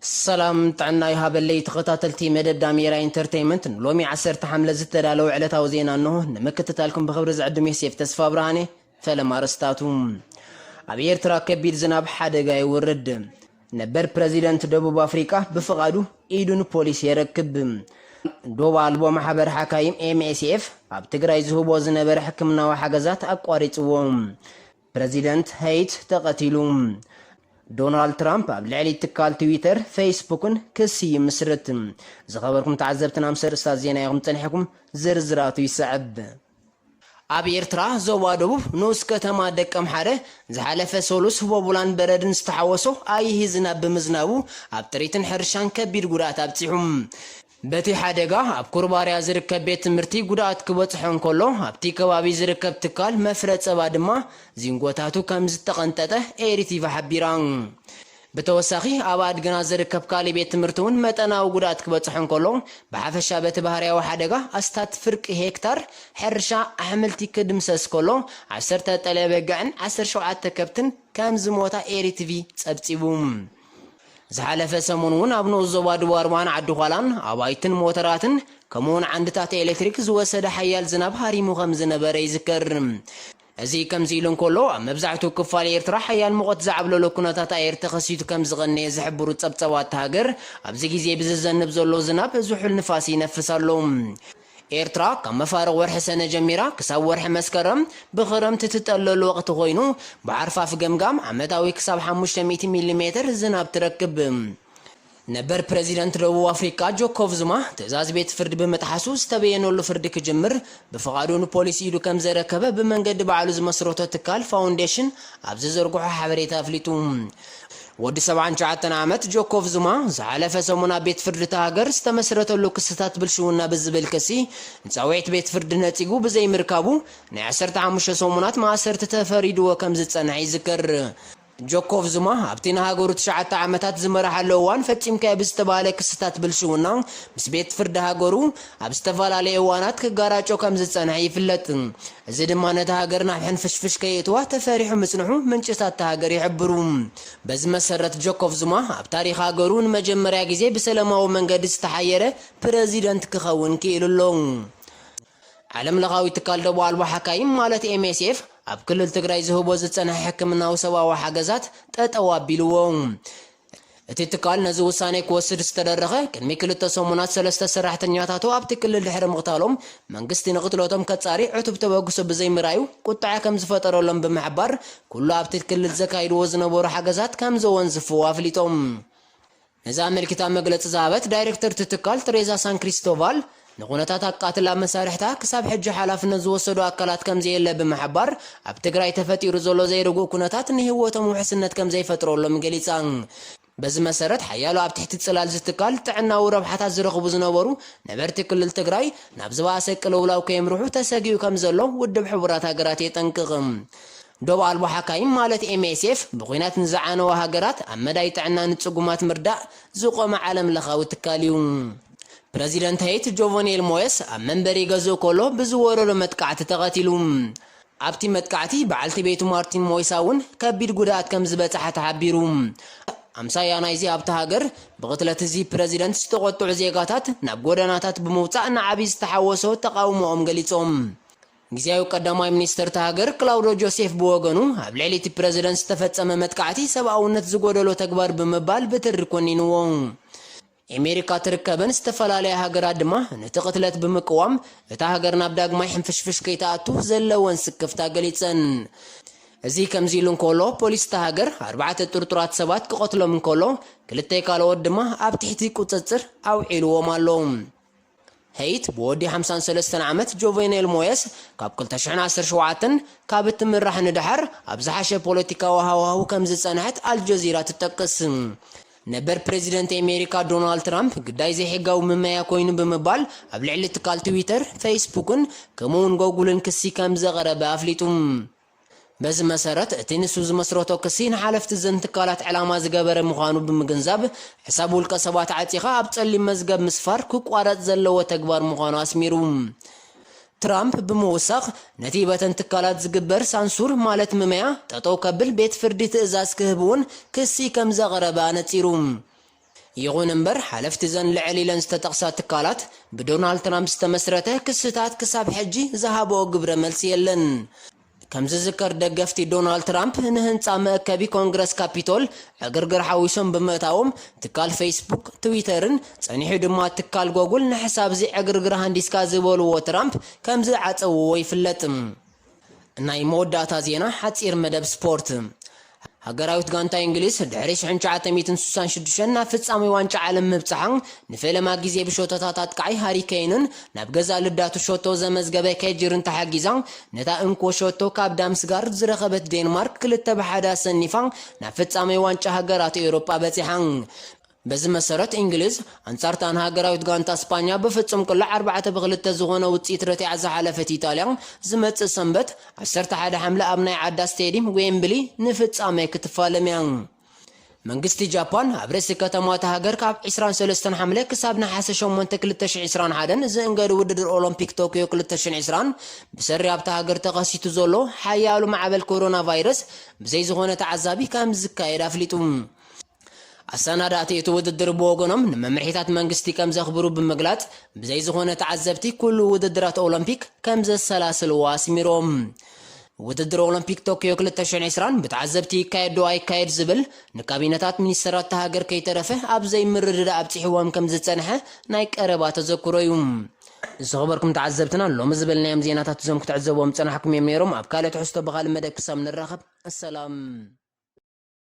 ሰላም ጥዕና ይሃበለይ ተኸታተልቲ መደብ ዳሜራ ኢንተርቴይመንት፣ ንሎሚ ዓሰርተ ሓምለ ዝተዳለወ ዕለታዊ ዜና እንሆ ንምክትታልኩም ብኽብሪ ዝዕድም ዮሴፍ ተስፋ ብርሃኔ። ፈለማ ኣርእስታቱ። ኣብ ኤርትራ ከቢድ ዝናብ ሓደጋ ይውርድ። ነበር ፕረዚደንት ደቡብ ኣፍሪቃ ብፍቓዱ ኢዱ ንፖሊስ የረክብ። ዶብ ኣልቦ ማሕበር ሓካይም ኤምኤስኤፍ ኣብ ትግራይ ዝህቦ ዝነበረ ሕክምናዊ ሓገዛት ኣቋሪጽዎ። ፕረዚደንት ሄይት ተቐቲሉ። ዶናልድ ትራምፕ ኣብ ልዕሊ ትካል ትዊተር፣ ፌስቡክን ክሲ ይምስርት። ዝኸበርኩም ተዓዘብትና፣ ምስ ኣርእስታት ዜና ኢኹም ጸኒሕኩም፣ ዝርዝራቱ ይስዕብ። ኣብ ኤርትራ ዞባ ደቡብ ንኡስ ከተማ ደቀምሓረ ዝሓለፈ ሰሉስ ህቦቡላን በረድን ዝተሓወሶ ኣይሂ ዝናብ ብምዝናቡ ኣብ ጥሪትን ሕርሻን ከቢድ ጉድኣት ኣብጺሑ። በቲ ሓደጋ ኣብ ኩርባርያ ዝርከብ ቤት ትምህርቲ ጉድኣት ክበጽሖ እንከሎ፣ ኣብቲ ከባቢ ዝርከብ ትካል መፍረ ጸባ ድማ ዚንጎታቱ ከም ዝተቐንጠጠ ኤሪቲቪ ሓቢራ። ብተወሳኺ ኣብ ኣድግና ዝርከብ ካልእ ቤት ትምህርቲ እውን መጠናዊ ጉድኣት ክበጽሖ እንከሎ፣ ብሓፈሻ በቲ ባህርያዊ ሓደጋ ኣስታት ፍርቂ ሄክታር ሕርሻ ኣሕምልቲ ክድምሰስ ከሎ፣ ዓሰርተ ጠለ በግዕን ዓሰርተ ሸውዓተ ከብትን ከም ዝሞታ ኤሪቲቪ ጸብጺቡ። ዝሓለፈ ሰሙን እውን ኣብ ንኡስ ዞባ ድዋርዋን ዓዲ ዃላን ኣባይትን ሞተራትን ከምኡውን ዓንድታት ኤሌክትሪክ ዝወሰደ ሓያል ዝናብ ሃሪሙ ከም ዝነበረ ይዝከር። እዚ ከምዚ ኢሉ እንከሎ፣ ኣብ መብዛሕትኡ ክፋል ኤርትራ ሓያል ሙቐት ዝዓብለሎ ኩነታት ኣየር ተኸሲቱ ከም ዝቐነየ ዝሕብሩ ጸብጸባት እታ ሃገር፣ ኣብዚ ግዜ ብዝዘንብ ዘሎ ዝናብ ዝሑል ንፋስ ይነፍስ ኣሎ። ኤርትራ ካብ መፋርቕ ወርሒ ሰነ ጀሚራ ክሳብ ወርሒ መስከረም ብኽረምቲ ትጠለሉ ወቕቲ ኮይኑ፣ ብሓርፋፍ ገምጋም ዓመታዊ ክሳብ ሓሙሽተ ሚእቲ ሚሊ ሜትር ዝናብ ትረክብ። ነበር ፕረዚደንት ደቡብ ኣፍሪቃ ጆኮቭ ዙማ ትእዛዝ ቤት ፍርዲ ብምጥሓሱ ዝተበየነሉ ፍርዲ ክጅምር ብፍቓዱ ንፖሊስ ኢዱ ከም ዘረከበ ብመንገዲ ባዕሉ ዝመስረቶ ትካል ፋውንዴሽን ኣብ ዝዘርግሖ ሓበሬታ ኣፍሊጡ። ወዲ ሰብዓን ትሽዓተን ዓመት ጆኮቭ ዙማ ዝሓለፈ ሰሙን ኣብ ቤት ፍርዲ እታ ሃገር ዝተመስረተሉ ክስታት ብልሽውና ብዝብል ክሲ ንጻውዒት ቤት ፍርዲ ነጺጉ ብዘይምርካቡ ናይ ዓሰርተ ሓሙሽተ ሰሙናት ማእሰርቲ ተፈሪድዎ ከም ዝጸንሐ ይዝከር። ጆኮቭ ዙማ ኣብቲ ንሃገሩ ትሽዓተ ዓመታት ዝመርሓሉ እዋን ፈጺምካዮ ብዝተባህለ ክስታት ብልሽውና ምስ ቤት ፍርዲ ሃገሩ ኣብ ዝተፈላለየ እዋናት ክጋራጮ ከም ዝጸንሐ ይፍለጥ። እዚ ድማ ነታ ሃገር ናብ ሕንፍሽፍሽ ከየእትዋ ተፈሪሑ ምጽንሑ ምንጭታት እታ ሃገር ይሕብሩ። በዚ መሰረት ጆኮቭ ዙማ ኣብ ታሪኽ ሃገሩ ንመጀመርያ ግዜ ብሰላማዊ መንገዲ ዝተሓየረ ፕረዚደንት ክኸውን ክኢሉ ኣሎ። ዓለም ለኻዊ ትካል ደቡብ ኣልቦ ሓካይም ማለት ኤምኤስኤፍ ኣብ ክልል ትግራይ ዝህቦ ዝጸንሐ ሕክምናዊ ሰብኣዊ ሓገዛት ጠጠው ኣቢልዎ። እቲ ትካል ነዚ ውሳኔ ክወስድ ዝተደረኸ ቅድሚ ክልተ ሰሙናት ሰለስተ ሰራሕተኛታቱ ኣብቲ ክልል ድሕሪ ምቕታሎም መንግስቲ ንቕትለቶም ከጻሪ ዕቱብ ተበግሶ ብዘይምርኣዩ ቁጥዐ ከም ዝፈጠረሎም ብምሕባር ኩሉ ኣብቲ ክልል ዘካይድዎ ዝነበሩ ሓገዛት ከም ዘወንዝፍዎ ኣፍሊጦም። ነዚ ኣመልኪታ መግለጺ ዝሃበት ዳይሬክተር እቲ ትካል ትሬዛ ሳን ክሪስቶቫል ንኩነታት ኣቃትላ መሳርሕታ ክሳብ ሕጂ ሓላፍነት ዝወሰዱ ኣካላት ከም ዘየለ ብምሕባር ኣብ ትግራይ ተፈጢሩ ዘሎ ዘይርጉእ ኩነታት ንህይወቶም ውሕስነት ከም ዘይፈጥረሎም ገሊጻ። በዚ መሰረት ሓያሎ ኣብ ትሕቲ ጽላል ዝትካል ጥዕናዊ ረብሓታት ዝረኽቡ ዝነበሩ ነበርቲ ክልል ትግራይ ናብ ዝበኣሰ ቅልውላው ከየምርሑ ተሰጊኡ ከም ዘሎ ውድብ ሕቡራት ሃገራት የጠንቅቕ። ዶብ ኣልቦ ሓካይም ማለት ኤምኤስኤፍ ብኲናት ንዝዓነዋ ሃገራት ኣብ መዳይ ጥዕና ንጽጉማት ምርዳእ ዝቖመ ዓለም ለኻዊ ትካል እዩ። ፕረዚደንት ሄይት ጆቨኔል ሞየስ ኣብ መንበሪ ገዝኡ ከሎ ብዝወረዶ መጥቃዕቲ ተቐቲሉ። ኣብቲ መጥቃዕቲ በዓልቲ ቤቱ ማርቲን ሞይሳ እውን ከቢድ ጉድኣት ከም ዝበጽሓ ተሓቢሩ። ኣምሳያ ናይዚ ኣብታ ሃገር ብቕትለት እዚ ፕረዚደንት ዝተቖጥዑ ዜጋታት ናብ ጎደናታት ብምውጻእ ንዓቢ ዝተሓወሶ ተቓውሞኦም ገሊጾም። ግዝያዊ ቀዳማይ ሚኒስተር እታ ሃገር ክላውዶ ጆሴፍ ብወገኑ ኣብ ልዕሊ እቲ ፕረዚደንት ዝተፈጸመ መጥቃዕቲ ሰብኣውነት ዝጎደሎ ተግባር ብምባል ብትሪ ኮኒንዎ። ኣሜሪካ ትርከበን ዝተፈላለያ ሃገራት ድማ ነቲ ቅትለት ብምቅዋም እታ ሃገር ናብ ዳግማይ ሕንፍሽፍሽ ከይትኣቱ ዘለወን ስክፍታ ገሊጸን። እዚ ከምዚ ኢሉ እንከሎ ፖሊስ እታ ሃገር ኣርባዕተ ጥርጡራት ሰባት ክቐትሎም እንከሎ ክልተ ካልኦት ድማ ኣብ ትሕቲ ቁጽጽር ኣውዒልዎም ኣሎ። ሄይት ብወዲ ሓምሳን ሰለስተን ዓመት ጆቬኔል ሞየስ ካብ ክልተ ሽሕን ዓሰርተ ሸውዓተን ካብ እትምራሕ ንደሓር ኣብ ዝሓሸ ፖለቲካዊ ሃዋህው ከም ዝጸንሐት ኣልጀዚራ ትጠቅስ። ነበር ፕሬዚደንት ኣሜሪካ ዶናልድ ትራምፕ ግዳይ ዘይሕጋዊ ምመያ ኮይኑ ብምባል ኣብ ልዕሊ ትካል ትዊተር፣ ፌስቡክን ከምኡውን ጎጉልን ክሲ ከም ዘቕረበ ኣፍሊጡ። በዚ መሰረት እቲ ንሱ ዝመስረቶ ክሲ ንሓለፍቲ ዘን ትካላት ዕላማ ዝገበረ ምዃኑ ብምግንዛብ ሕሳብ ውልቀ ሰባት ዓጺኻ ኣብ ጸሊም መዝገብ ምስፋር ክቋረጽ ዘለዎ ተግባር ምዃኑ ኣስሚሩ። ትራምፕ ብምውሳኽ ነቲ በተን ትካላት ዝግበር ሳንሱር ማለት ምመያ ጠጠው ከብል ቤት ፍርዲ ትእዛዝ ክህብ እውን ክሲ ከም ዘቕረበ ኣነጺሩ። ይኹን እምበር፣ ሓለፍቲ ዘን ልዕል ኢለን ዝተጠቕሳ ትካላት ብዶናልድ ትራምፕ ዝተመስረተ ክስታት ክሳብ ሕጂ ዝሃብኦ ግብረ መልሲ የለን። ከም ዝዝከር፣ ደገፍቲ ዶናልድ ትራምፕ ንህንጻ መእከቢ ኮንግረስ ካፒቶል ዕግርግር ሓዊሶም ብምእታዎም፣ ትካል ፌስቡክ፣ ትዊተርን ጸኒሑ ድማ ትካል ጎጉል ንሕሳብ እዚ ዕግርግር ሃንዲስካ ዝበልዎ ትራምፕ ከም ዝዓጸውዎ ይፍለጥ። ናይ መወዳእታ ዜና፣ ሓጺር መደብ ስፖርት። ሃገራዊት ጋንታ እንግሊዝ ድሕሪ ሽሕን ትሽዓተ ሚእትን ስሳን ሽዱሽተን ናብ ፍጻሜ ዋንጫ ዓለም ምብጻሓ፣ ንፈለማ ግዜ ብሾቶታት ኣጥቃዓይ ሃሪ ኬይንን ናብ ገዛ ልዳቱ ሾቶ ዘመዝገበ ኬጅርን ተሓጊዛ፣ ነታ እንኮ ሾቶ ካብ ዳምስጋርድ ዝረኸበት ዴንማርክ ክልተ ብሓደ ኣሰኒፋ ናብ ፍጻሜ ዋንጫ ሃገራት ኤውሮጳ በጺሓ። በዚ መሰረት፣ እንግሊዝ ኣንጻርታ ንሃገራዊት ጋንታ ስፓኛ ብፍጹም ቅላዕ ኣርባዕተ ብክልተ ዝኾነ ውጽኢት ረቲዓ ዝሓለፈት ኢጣልያ፣ ዝመጽእ ሰንበት ዓሰርተ ሓደ ሓምለ ኣብ ናይ ዓዳ ስቴዲየም ዌምብሊ ንፍጻሜ ክትፋለም እያ። መንግስቲ ጃፓን ኣብ ርእሲ ከተማ እታ ሃገር ካብ ዕስራን ሰለስተን ሓምለ ክሳብ ነሓሰ ሸሞንተ ክልተ ሽሕን ዕስራን ሓደን ዝእንገድ ውድድር ኦሎምፒክ ቶክዮ ክልተ ሽሕን ዕስራን ብሰሪ ኣብታ ሃገር ተኸሲቱ ዘሎ ሓያሉ ማዕበል ኮሮና ቫይረስ ብዘይ ዝኾነ ተዓዛቢ ከም ዝካየድ ኣፍሊጡ። ኣሰናዳእቲ እቲ ውድድር ብወገኖም፣ ንመምርሒታት መንግስቲ ከም ዘኽብሩ ብምግላጽ፣ ብዘይ ዝኾነ ተዓዘብቲ ኩሉ ውድድራት ኦሎምፒክ ከም ዘሰላስልዎ ኣስሚሮም። ውድድር ኦሎምፒክ ቶክዮ ክልተ ሽሕን ዕስራን ብተዓዘብቲ ይካየድ ዶ ኣይካየድ ዝብል፣ ንካቢነታት ሚኒስተራት እታ ሃገር ከይተረፈ ኣብ ዘይምርድዳእ ኣብጺሕዎም ከም ዝጸንሐ ናይ ቀረባ ተዘክሮ እዩ። ዝኸበርኩም ተዓዘብትና፣ ሎሚ ዝበልናዮም ዜናታት እዞም ክትዕዘብዎም ዝጸናሕኩም እዮም ነይሮም። ኣብ ካልእ ትሕዝቶ ብኻልእ መደብ ክሳብ ንራኸብ፣ ሰላም።